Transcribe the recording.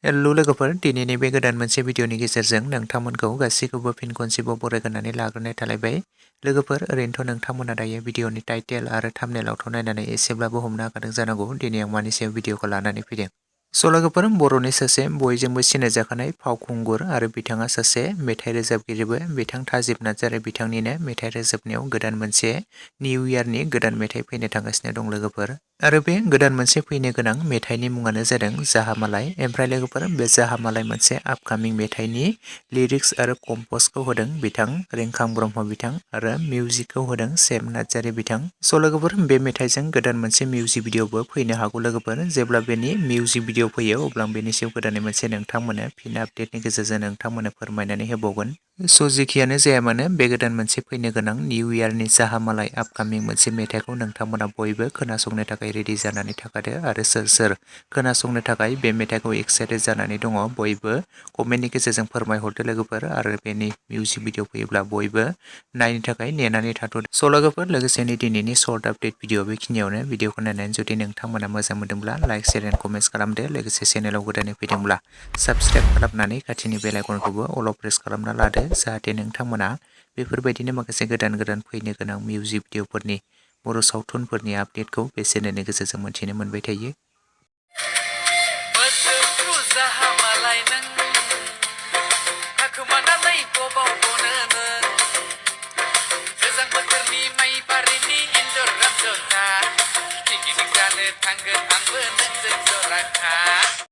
Hello लोगोफोर, दिनैनि बे गोदान मोनसे भिडिअनि गेजेरजों नोंथांमोनखौ गासैखौबो फिन खनसेबाव बरायग्रोनानै लाग्रोनाय थालायबाय। लोगोफोर, ओरैनोथ' नोंथांमोना दायो भिडिअनि टाइटेल आरो थाम्बनेइलावथ' नायनानै एसेब्लाबो हमनो हाखादों जानांगौ दिनै आं मानि सायाव भिडिअखौ लानानै फैदों। लोगोफोर, बर'नि सासे बयजोंबो सिनायजाखानाय फावखुंगुर आरो बिथाङा सासे मेथाइ रोजाबगिरिबो। बिथां थाजिब नार्जारी बिथांनिनो मेथाइ रोजाबनायाव गोदान मोनसे निउ इयारनि गोदान मेथाइ फैनो थांगासिनो दं लोगोफोर। आरो बे गोदान मोनसे फैनो गोनां मेथाइनि मुङानो जादों जाहामालाय। ओमफ्राय लोगोफोर, बे जाहामालाय मोनसे आपकामिं मेथाइनि लिरिक्स आरो कम्पजखौ होदों बिथां रिंखां ब्रह्म बिथां आरो मिउजिकखौ होदों सेम नार्जारी बिथां। लोगोफोर, बे मेथाइजों गोदान मोनसे मिउजिक भिडिअबो फैनो हागौ लोगोफोर। जेब्ला बेनि मिउजिक भिडिअ फैयो अब्ला आं बेनि सायाव गोदानै मोनसे नोंथांमोननो फिन आपडेटनि गेजेरजों नोंथांमोननो फोरमायनानै होबावगोन। जेखियानो जाया मानो, बे गोदान मोनसे फैनो गोनां निउ इयारनि जाहामालाय आपकामिं मोनसे मेथाइखौ नोंथांमोना बयबो खोनासंनो थाखाय रेडि जानानै थाखादो। आरो सोर सोर खोनासंनो थाखाय बे मेथाइखौ एक्साइटेड जानानै दङ बयबो कमेन्टनि गेजेरजों फोरमायहरदो लोगोफोर। आरो बेनि मिउजिक भिडिअ फैयोब्ला बयबो नायनो थाखाय नेनानै थाथ'दो। लोगोफोर, लोगोसेनो दिनैनि सर्ट आपडेट भिडिअ बेखिनियावनो। भिडिअखौ नायनानै जुदि नोंथांमोना मोजां मोनदोंब्ला लाइक, शेयार एन्ड कमेन्ट्स खालामदो। लोगोसे चेनेलाव गोदानै फैदोंब्ला साबस्क्राइब खालामनानै खाथिनि बेल आइकनखौबो अल प्रेस खालामना लादो, जाहाथे नोंथांमोना बेफोरबायदिनो माखासे गोदान गोदान फैनो गोनां मिउजिक भिडिअफोरनि बर' सावथुनफोरनि आपडेटखौ बे चेनेलनि गेजेरजों मोनथिनो मोनबाय थायो। जाहामालाय नों थाखोमानानै बबाव दनो नों गोजां बोथोरनि माइ बारिनि एन्जर गांसोखा पिकनिक जानो थांगोन आंबो नोंजों जराखा।